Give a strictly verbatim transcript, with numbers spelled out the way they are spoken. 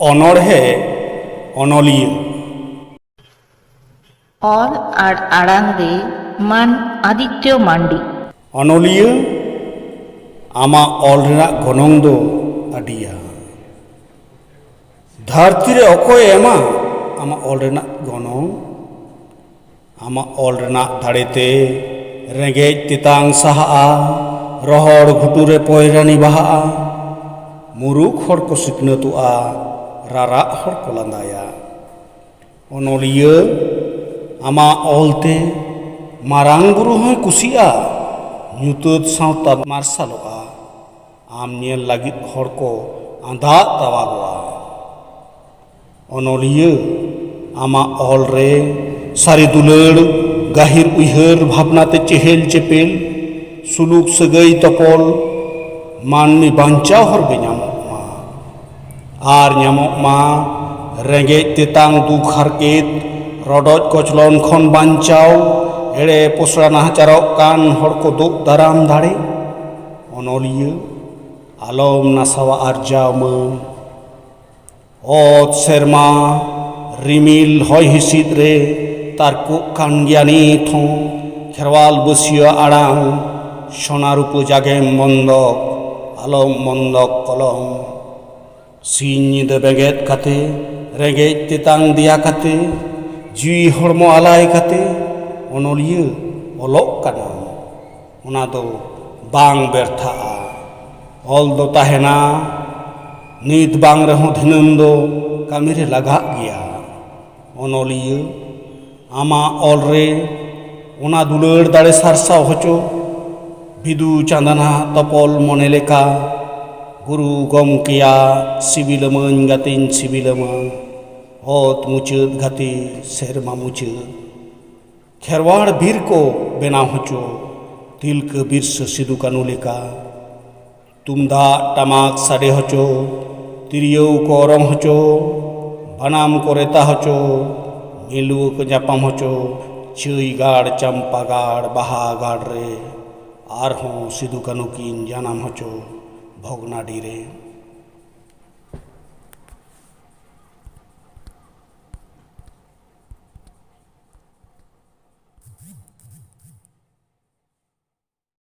ᱚᱱᱚᱬᱦᱮ ᱚᱱᱚᱞᱤᱭᱟᱹ᱾ ᱚᱞ ᱟᱨ ᱟᱲᱟᱝ ᱨᱮ ᱢᱟᱱ ᱟᱫᱤᱛᱭᱚ ᱢᱟᱱᱰᱤ᱾ ᱚᱱᱚᱞᱤᱭᱟᱹ, ᱟᱢᱟᱜ ᱚᱞ ᱨᱮᱱᱟᱜ ᱜᱚᱱᱚᱝ ᱫᱚ ᱟᱹᱰᱤᱭᱟ᱾ ᱫᱷᱟᱹᱨᱛᱤ ᱨᱮ ᱚᱠᱚᱭᱮ ᱮᱢᱟ ᱟᱢᱟᱜ ᱚᱞ ᱨᱮᱱᱟᱜ ᱜᱚᱱᱚᱝ? ᱟᱢᱟᱜ ᱚᱞ ᱨᱮᱱᱟᱜ ᱫᱟᱲᱮᱛᱮ ᱨᱮᱸᱜᱮᱡ ᱛᱮᱛᱟᱝ ᱥᱟᱦᱟᱜᱼᱟ, ᱨᱚᱦᱚᱲ ᱜᱷᱩᱴᱩ ᱨᱮ ᱯᱚᱭᱨᱟᱱᱤ ᱵᱟᱦᱟᱜᱼᱟ, ᱢᱩᱨᱩᱠ ᱦᱚᱲ ᱠᱚ ᱥᱤᱠᱷᱱᱟᱹᱛᱚᱜᱼᱟ, ᱨᱟᱨᱟᱜ ᱦᱚᱲ ᱠᱚ ᱞᱟᱸᱫᱟᱭᱟ᱾ ᱚᱱᱚᱞᱤᱭᱟᱹ, ᱟᱢᱟᱜ ᱚᱞᱛᱮ ᱢᱟᱨᱟᱝ ᱵᱩᱨᱩ ᱦᱚᱸᱭ ᱠᱩᱥᱤᱜᱼᱟ, ᱧᱩᱛᱟᱹᱛ ᱥᱟᱶᱛᱟ ᱢᱟᱨᱥᱟᱞᱚᱜᱼᱟ, ᱟᱢ ᱧᱮᱞ ᱞᱟᱹᱜᱤᱫ ᱦᱚᱲ ᱠᱚ ᱟᱸᱫᱟᱜ ᱛᱟᱣᱟᱜᱚᱜᱼᱟ᱾ ᱚᱱᱚᱞᱤᱭᱟᱹ, ᱟᱢᱟᱜ ᱚᱞ ᱨᱮ ᱥᱟᱹᱨᱤ ᱫᱩᱞᱟᱹᱲ, ᱜᱟᱹᱦᱤᱨ ᱩᱭᱦᱟᱹᱨ ᱵᱷᱟᱵᱽᱱᱟ ᱛᱮ ᱪᱮᱦᱮᱞ ᱪᱮᱯᱮᱞ, ᱥᱩᱞᱩᱠ ᱥᱟᱹᱜᱟᱹᱭ ᱛᱚᱯᱚᱞ, ᱢᱟᱹᱱᱢᱤ ᱵᱟᱧᱪᱟᱣ ᱦᱚᱨ ᱜᱮ ᱧᱟᱢᱚᱜ ᱢᱟ᱾ ᱟᱨ ᱧᱟᱢᱚᱜ ᱢᱟ ᱨᱮᱸᱜᱮᱡ ᱛᱮᱛᱟᱝ ᱫᱩᱠ ᱦᱟᱨᱠᱮᱛ, ᱨᱚᱰᱚᱡ ᱠᱚᱪᱞᱚᱱ ᱠᱷᱚᱱ ᱵᱟᱧᱪᱟᱣ, ᱮᱲᱮ ᱯᱚᱥᱲᱟ ᱱᱟᱦᱟᱪᱟᱨᱚᱜ ᱠᱟᱱ ᱦᱚᱲ ᱠᱚ ᱫᱳᱜ ᱫᱟᱨᱟᱢ ᱫᱟᱲᱮ᱾ ᱚᱱᱚᱞᱤᱭᱟᱹ, ᱟᱞᱚᱢ ᱱᱟᱥᱟᱣᱟ ᱟᱨᱡᱟᱣ ᱢᱟᱹᱱ᱾ ᱚᱛ ᱥᱮᱨᱢᱟ ᱨᱤᱢᱤᱞ ᱦᱚᱭ ᱦᱤᱸᱥᱤᱫ ᱨᱮ ᱛᱟᱨᱠᱚᱜ ᱠᱟᱱ ᱜᱮᱭᱟ ᱱᱤᱛ ᱦᱚᱸ ᱠᱷᱮᱨᱣᱟᱞ ᱵᱟᱹᱥᱭᱟᱹ ᱟᱲᱟᱝ᱾ ᱥᱚᱱᱟ ᱨᱩᱯᱟᱹ ᱡᱟᱜᱮᱢ ᱵᱚᱱᱫᱚᱠ, ᱟᱞᱚᱢ ᱵᱚᱱᱫᱚᱠ ᱠᱚᱞᱚᱢ᱾ ᱥᱤᱧ ᱧᱤᱫᱟᱹ ᱵᱮᱸᱜᱮᱫ ᱠᱟᱛᱮ, ᱨᱮᱸᱜᱮᱡ ᱛᱮᱛᱟᱝ ᱫᱮᱭᱟ ᱠᱟᱛᱮ, ᱡᱤᱣᱤ ᱦᱚᱲᱢᱚ ᱟᱞᱟᱭ ᱠᱟᱛᱮ ᱚᱱᱚᱞᱤᱭᱟᱹ ᱚᱞᱚᱜ ᱠᱟᱱᱟ᱾ ᱚᱱᱟ ᱫᱚ ᱵᱟᱝ ᱵᱮᱨᱛᱷᱟᱜᱼᱟ᱾ ᱚᱞ ᱫᱚ ᱛᱟᱦᱮᱱᱟ, ᱱᱤᱛ ᱵᱟᱝ ᱨᱮᱦᱚᱸ ᱫᱷᱤᱱᱟᱹᱝ ᱫᱚ ᱠᱟᱹᱢᱤᱨᱮ ᱞᱟᱜᱟᱜ ᱜᱮᱭᱟ᱾ ᱚᱱᱚᱞᱤᱭᱟᱹ, ᱟᱢᱟᱜ ᱚᱞ ᱨᱮ ᱚᱱᱟ ᱫᱩᱞᱟᱹᱲ ᱫᱟᱲᱮ ᱥᱟᱨᱥᱟᱣ ᱦᱚᱪᱚ᱾ ᱵᱤᱫᱩ ᱪᱟᱸᱫᱟᱱᱟᱜ ᱛᱚᱯᱚᱞ ᱢᱚᱱᱮ ᱞᱮᱠᱟ, ᱜᱩᱨᱩ ᱜᱚᱢᱠᱮᱭᱟᱜ ᱥᱤᱵᱤᱞᱟᱹᱢᱟᱹᱧ ᱜᱟᱛᱮᱧ ᱥᱤᱵᱤᱞᱟᱢᱟ, ᱚᱛ ᱢᱩᱪᱟᱹᱫ ᱜᱟᱛᱮ ᱥᱮᱨᱢᱟ ᱢᱩᱪᱟᱹᱫ᱾ ᱠᱷᱮᱨᱣᱟᱲ ᱵᱤᱨ ᱠᱚ ᱵᱮᱱᱟᱣ ᱦᱚᱪᱚ, ᱛᱤᱞᱠᱟᱹ ᱵᱤᱨᱥᱟᱹ ᱥᱤᱫᱩ ᱠᱟᱹᱱᱩ ᱞᱮᱠᱟ᱾ ᱛᱩᱢᱫᱟᱜ ᱴᱟᱢᱟᱠ ᱥᱟᱰᱮ ᱦᱚᱪᱚ, ᱛᱤᱨᱭᱳ ᱠᱚ ᱚᱨᱚᱝ ᱦᱚᱪᱚ, ᱵᱟᱱᱟᱢ ᱠᱚ ᱨᱮᱛᱟ ᱦᱚᱪᱚ, ᱢᱤᱞᱩᱣᱟᱹ ᱠᱚ ᱧᱟᱯᱟᱢ ᱦᱚᱪᱚ, ᱪᱟᱹᱭ ᱜᱟᱲ, ᱪᱟᱢᱯᱟ ᱜᱟᱲ, ᱵᱟᱦᱟ ᱜᱟᱲ ᱨᱮ ᱟᱨᱦᱚᱸ ᱥᱤᱫᱩ ᱠᱟᱹᱱᱩ ᱠᱤᱱ ᱡᱟᱱᱟᱢ ᱦᱚᱪᱚ, ᱵᱷᱚᱜᱽᱱᱟᱰᱤ ᱨᱮ᱾